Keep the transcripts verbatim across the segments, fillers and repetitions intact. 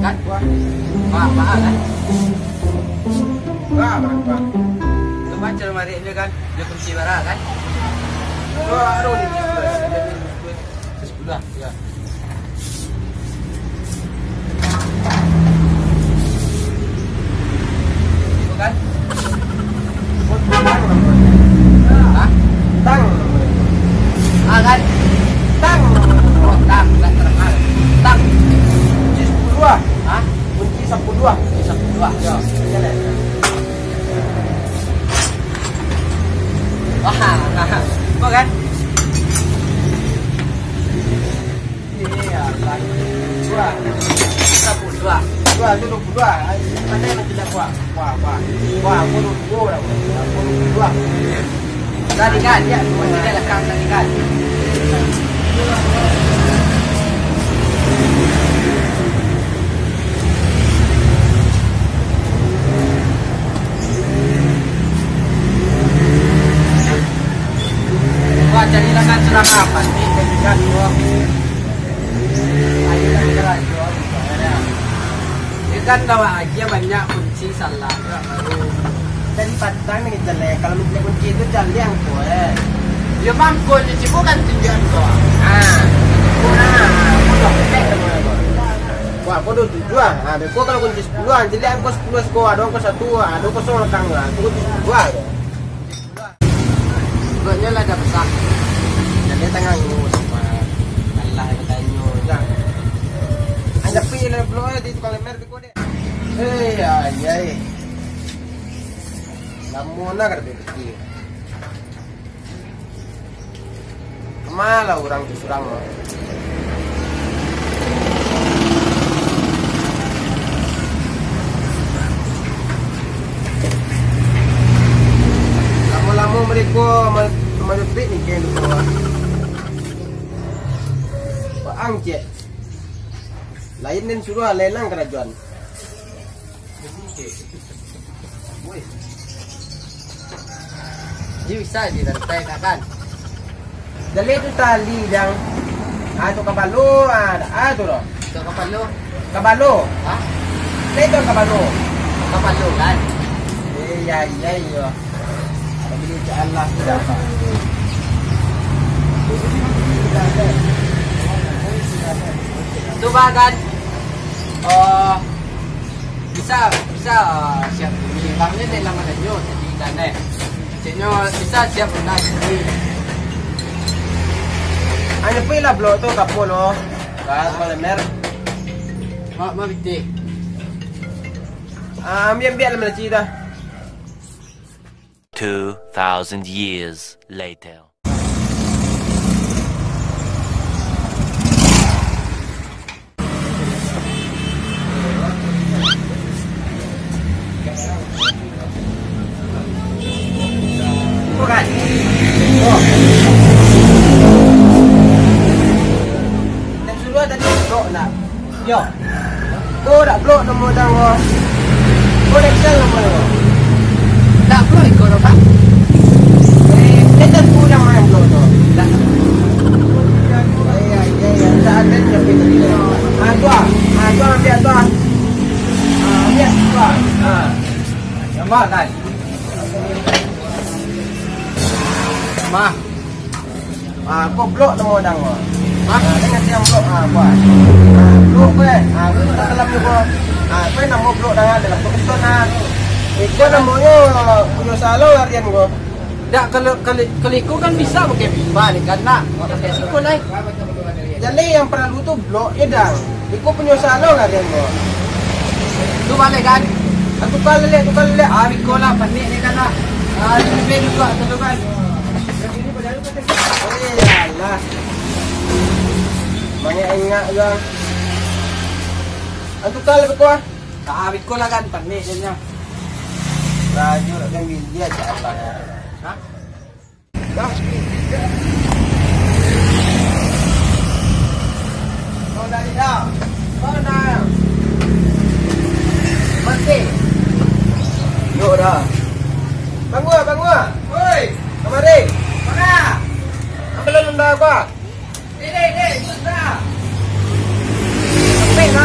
Kan? Wah. Wah, mahal kan? Wah, berapa? Coba cari marik ni kan, dia kunci bara kan? Wah, aduh, ni. Sepuluh lah, ya. Bukan? Hah? Tang. Ah, kan? Tang. Oh, tang, bukan terkenal. Tang. Kunci sepuluh ah. Hah? Kunci sepuluh ah. Kunci sepuluh ah. Ya. Wah, nah, bukan? Iya, kan. Dua. Dua puluh dua. Dua, tu dua puluh dua. Ai, pandai lah tidak, wah. Wah, wah. Wah, aku dua puluh dua dah, wah. Aku dua puluh dua. Tadi kan, ya, dua tiga belakang tadi kan. Wah, carilah kan surang apa ni? Kan dua. Ayo lah, kita lanjut. Ya kan, lawan aja banyak kunci salah. Ya, baru. Dari patang ni kita leh. Kalau minta kunci itu cari yang tu, eh. Ya, mampu ni, cukup kan tunjuan tu. Ah, cukup lah. Aku dah petek sama aku. Wah, aku dah tujuh ah. Ah, beko kalau kunci sepuluh ah. Jadi aku sepuluh siko, ada aku satu, ada kosong lekang lah. Aku kunci sepuluh ah. Buatnyo lah dah besar. Jadi tangah ngurus, Pak. Alah, batanyo. Dah. Ai, tapi lah pulo di tukang lemer tu, dek. Eh, ai, ai. Lamo nah kada berpikir. Kama lah urang tu surang, ah. Lamo-lamo mereka ma-, madepik ni kain tu, ah. Baang cek. Lain den suruah, lain nang karajoan. Woi. Ni bisa dirantai, kan? Jadi tu tali, Jang. Ah, tu kapalo, ah, ah, tu doh. Tu kapalo. Kapalo. Hah? Ni tu kapalo. Kapalo, kan? Eh, ya, ya, ya. Tapi ni Allah sudah, Pak. Tu, Bang, kan? Oh, bisa, bisa, ah, siap bunyi. Bang ni dalam adanya, jadi internet. Ceknyo bisa siap bunyi. Anu, pi lah blok tu, kapul lo. Kan, malam mer. Mak, mak, pitih. Ah, ambiak, ambiak lah malaci dah. Two thousand years later. Bukan. Oh. Nan suruah tadi, kok nak? Yo. Ko dak blok nomor dang ko. Ko dak kenal nomor ko. Dak blok iko tu, Pak. Eh, dia tentu yang main blok tu. Dak. Iya, iya, iya. Tak ada yang lebih tadi. Ah, tu ah. Ah, tu ah, ambil tu ah. Ah, ambil tu ah. Ah. Yang mana? Mah. Ah, ko blok namo dang ko. Hah? Ah, dengan tiang blok, ah, ko. Ah, blok ko, eh. Ah, ko tak dalam ko. Ah, ko namo blok dang, dalam ko beton, ah. Iko namonyo punyo salo harian ko. Dak, kalau, kalau, kalau iko kan bisa pakai pipa ni kan, nak. Pakai siko, lai. Jadi yang perlu tu blok je dang. Iko punyo salo harian ko. Tu balik kan. Ah, tukar lelek, tukar lelek. Ah, iko lah, panik ni kan lah. Ah, lebih juga tu kan. Eh, alah. Banyak ingat kan. Antu kal beko ah. Ah, beko lah kan, panik jadinya. Rajo nak kan dia cak Allah. Hah? Dah. Kau dah lihat. Kau dah. Mati. Yo dah. Bangun, bangun. Oi. Kamari. Mana? Ambil lu dah apa? Dek, dek, dek, ikut dah. Sampai na,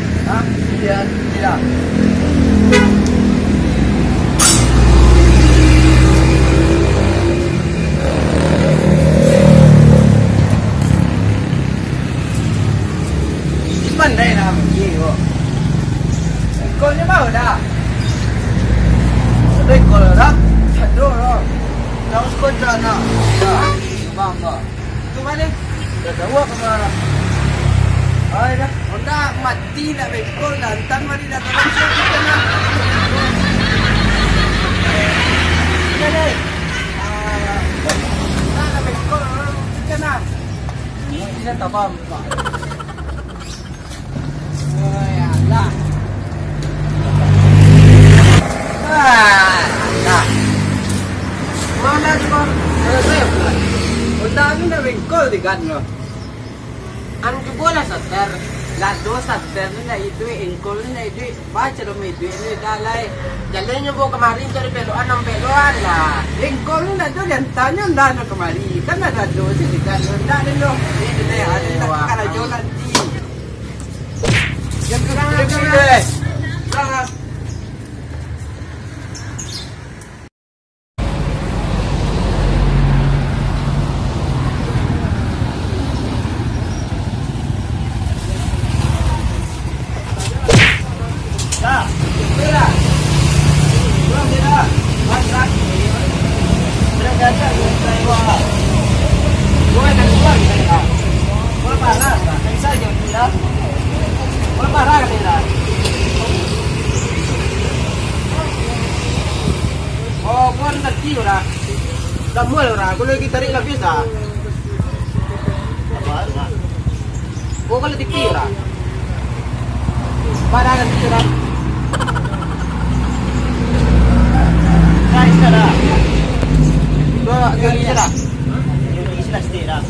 Ha? Iya, iya. Pandai lah, Bang. Iyo. Ekornyo baru dah. Sudah ekor dah. Aduh, dah. Tahu sekejap nak. Dah. Bang, bang. Tu mana? Dah tahu apa, Bang? Ai, dah. Honda mati nak bengkol dah. Antan mari dah tolong siapa kita nak. Mana? Ah, Honda nak bengkol, orang kita nak. Ini dah tak paham, Pak. Woi, alah. Ah, alah. Mana tu, Bang? Kalau saya buat. Otak ni nak bengkol di kan, lo. Anu, cubolah sater. Lah, do sater ni nak iduik, engkol ni nak iduik. Baco lo iduik ni dah lai. Jaleh nyo bawa kamari cari pelokan, nang pelokan lah. Engkol ni nak tu diantanyo ndak nak kamari. Kan ado doh sih di kan. Ndak ado doh. Ini kena ado tak karajo nanti. Yang kurang ajar. Oh, kau nanti orang. Dah mual orang. Aku lagi tarik lapis dah. Oh, kalau tipi orang. Barang nanti orang. Dah, isi dah. Dua kali isi dah. Isi dah sedih dah.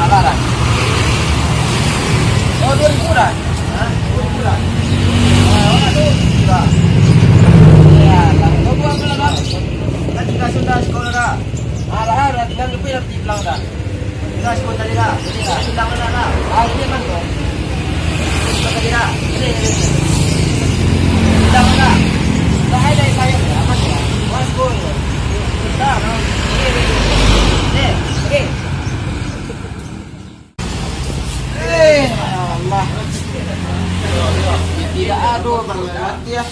Alah, dah. Oh, dua ribu dah. Hah? Dua ribu dah. Ah, mana tu? Dah. Ya, dah. Kau buat apa, dah? Kan tinggal sudah sekolah, dah. Alah, dah. Tinggal lebih dah, bilang, dah. Tinggal sekolah tadi, dah. Jadi, dah. Bilang, dah, dah. Ah, ini kan, dah. Bilang tadi, dah. Ini, ini, ini. Bilang, dah. Dah, ayo, dah, ayo. Aman, ya? Mas, go, ya. Dah, dah. Ini, ini, ini. Ini, ini. Eh, Allah. Tidak ada barang mati, ya.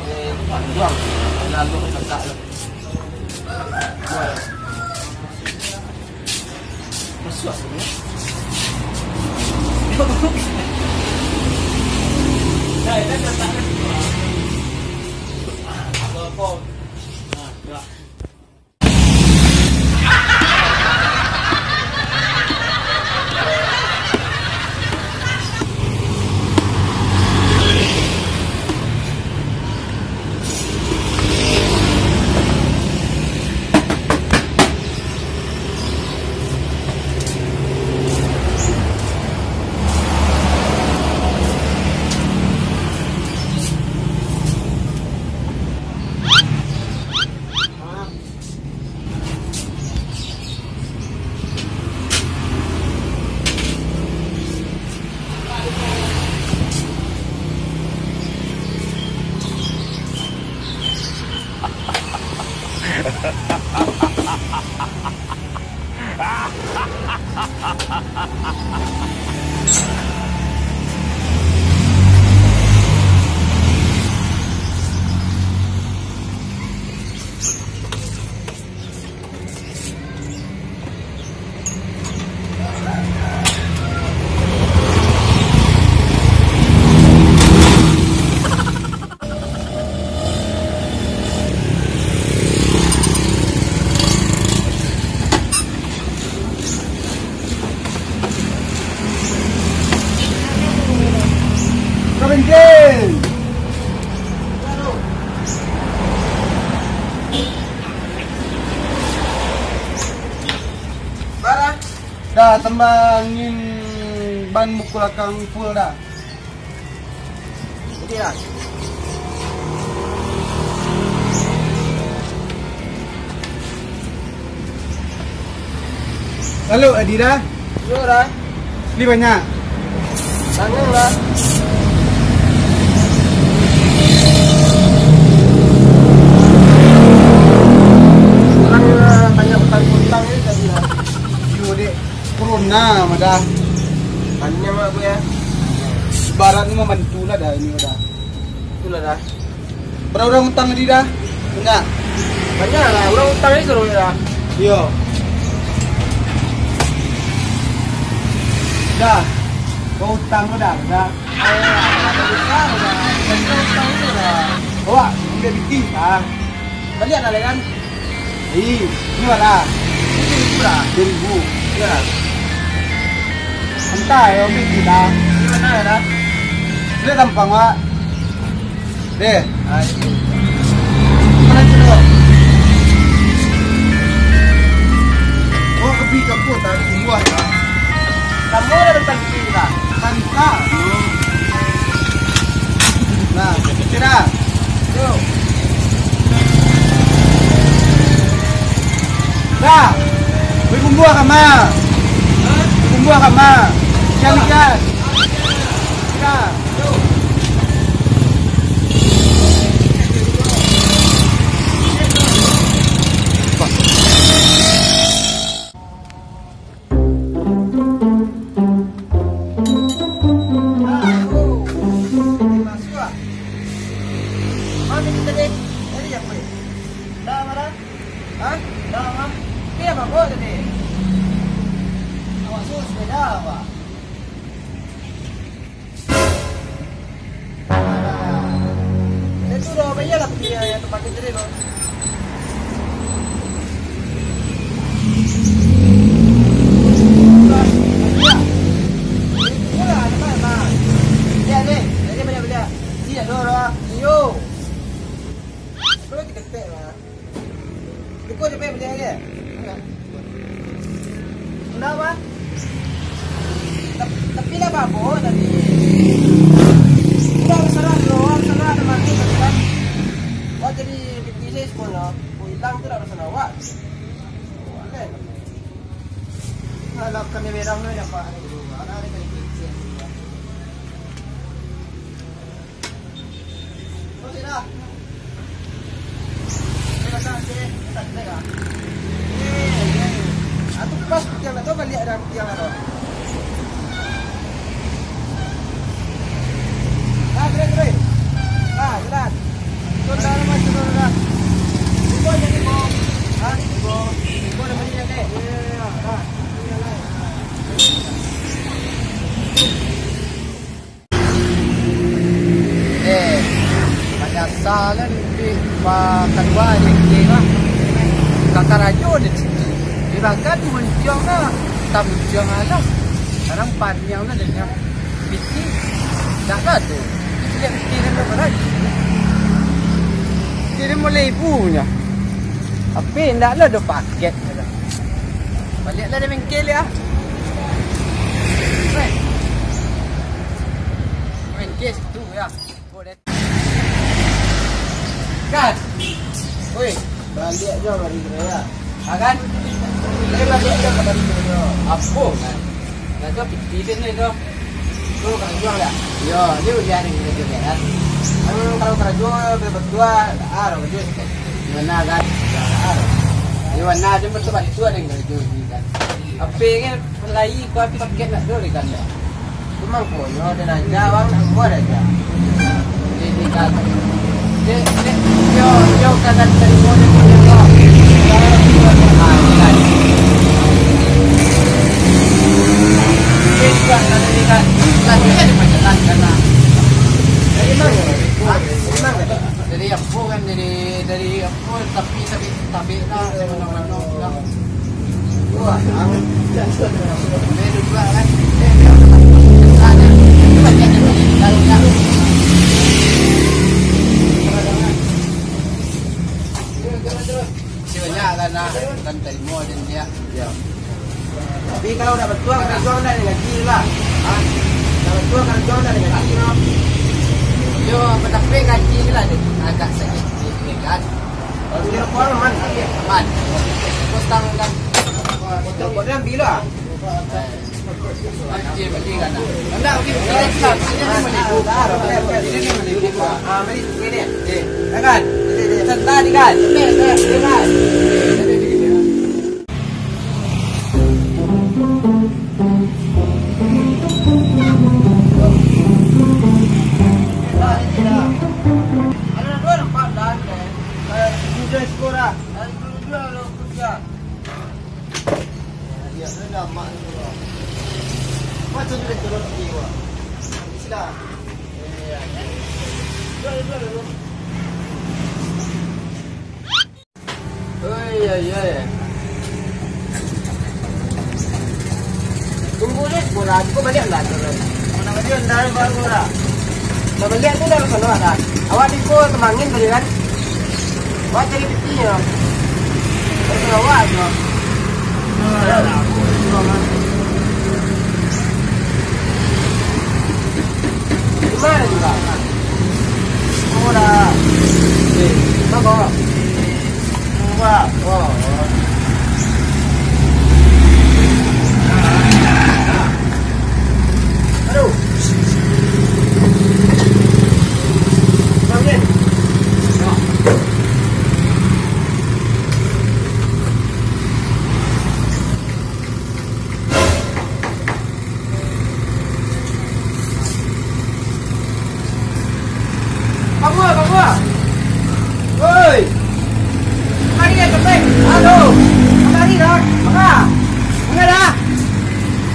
Eh, buang. Lalu tegak lah. Masuk sini. Nah, ini tegak. Apa-apa. Nah, gerak. Ka bengkel. Dah, tambah angin ban muka lakang full dah. Oke lah. Lalu, Adi dah? Yo dah. Beli banyak? Banyak lah. Kurang lah, banyak utang-utang ni tadi lah. Yo, dek. Corona mah dah. Tanyang lah aku ya. Ibarat ni membantu lah dah ini dah. Itulah dah. Bara urang utang tadi dah? Banyak. Banyak lah, urang utang ni suruh dah. Iyo. Dah. Kau utang tu dah, dah. Alah, utang dah. Utang tu dah. Awak ambil piti, ah. Baliak lah, kan? Ih, ini bara? Ini bara? Dua ribu. Iyo lah. Antah, yo, ambil kita. Di mana, yo, dah? Sudah gampang, Wak. Deh. Ah, iyo. Mana tu, Wak? Oh, kepi kaput, tadi buah, Wak. Kamu ada tentang kepi, Wak? Tadi, Wak. Nah, kira. Yo. Dah. Beri bumbu lah, Kama. Beri bumbu lah, Kama. Ikan, ikan. Dah. Alah. Itu dah bayar lah, pergi yang, yang tempat kita tadi tu. Itulah, nampak, nampak. Lihat ni, lagi banyak beliau. Siap dulu, Ro. Yo. Terus kita tek lah. Iko je, Pep, dia je. Ndak, Bang. Tap-, tapi lah babo tadi. Udah, serah dulu, serah ada mati tadi kan. Wah, jadi piti saya sepuluh. Oh, hilang tu dah pasal awak. Wah, lain. Kalau kena berang tu dapat. Mana ada kena piti. Aku pas tiang tu baliak dalam tiang tu. Nah, keren, keren. Nah, jelas. Turun dah, Mas, turun dah. Ibu jadi, Bu. Ha? Ibu. Ibu dah balik dah, Dek. Ya, ya, ya. Nah. Eh, manyasal lah duduak ba-, kadua di rumah. Ka karajo di situ. Di bagan tu muncuang lah. Tak muncuang lah. Sekarang paniang lah dia. Piti. Tak lah tu. Piti dia piti dia berapa lagi? Piti dia mulai ibunya. Tapi ndak lah ada paket. Baliak lah dari bengkel ya. Weh. Bengkel situ ya. Kan? Weh, baliak jo bari kiro ya. Ha, kan? Weh, baliak jo ka bari kiro. Apo, kan? Nah, tu piti tu ni tu. Tu karajo dak? Yo, ni ujian ni karajo ni, kan? Kan kalau karajo, batua, ah, karajo sikit. Mana, kan? Ah. Di mana aja betul-betul ada yang karajo ni, kan? Apo kan? Lai ko api pakai nak tu, kan? Cuma ko, yo, ada raja, bang, semua raja. Jadi, kan, dia, dia, yo, yo, kan, dari mana dia punya, yo. Ah, kan. Dia juga, kan, dari, kan, lagi ada perjalanan, kan, lah. Dari mana? Hah? Dari mana? Dari apa, kan, dari, dari apa, tapi, tapi, tapi, lah, dari mana-mana, lah. Wah, ang-, dia juga, kan. Dia, dia, ada, banyak yang dari, dari, Dah batua karajo ndak ado gaji lah. Ha? Dah batua karajo ndak ado gaji, no. Yo, badapek gaji lah, deh. Agak sakik, deh, kan. Kalau kira kuat aman. Aman. Kos tang kan. Kos tang kau ambil lah. Bagi, bagi kan. Ndak, bagi, bagi, bagi. Ah, mari, sini. Eh, kan? Sini, sini. Santai, kan? Sini, sini, sini, kan? Macam mana turun tinggi, wah? Sila. Oi, oi, oi. Tunggu deh, bola tu baliak lah tu. Mana baliak, ndak ada bola. Dah baliak tu dah sana dah. Awak di ko temangin tadi kan? Awak cari piti ya. Terus awak tu. Di mana juga? Oh, dah. Eh, apa kau? Bangun, bangun. Woi. Kamari dah, Cepek. Halo. Kamari dah. Manga? Manga dah?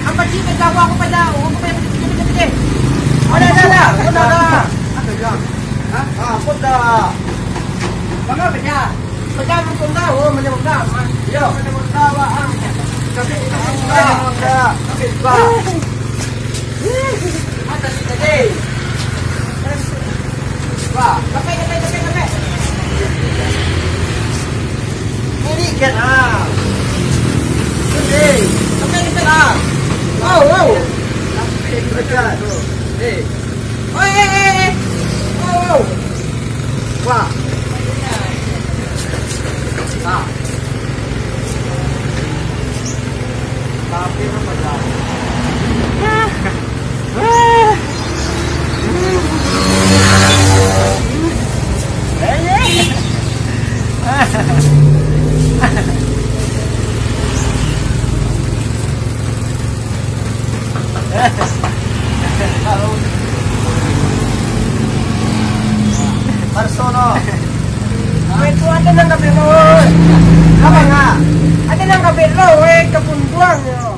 Apa sih kerja aku, aku pada, aku pada, pada, pada, pada. Ada, ada, ada. Ada, ada. Ada, ada. Hah? Ah, aku dah. Manga kerja? Macam Honda, oh, macam Honda, man. Yo. Macam Honda, Pak, ah. Tapi, tapi, Pak. Tapi, Pak. Atas tadi. Pak, sampai, sampai, sampai, sampai. Ini kan, ah. Hei, sampai, sampai, ah. Wow, wow. Sampai, sampai, ah. Hei. Oi, oi, oi, oi. Oh, oh. Wah. Ah. Tapi apa dah? Personal. Weh, tu ado nan ka belok, weh. Apa nga? Ado nan ka belok, weh, ka Punduang, yo.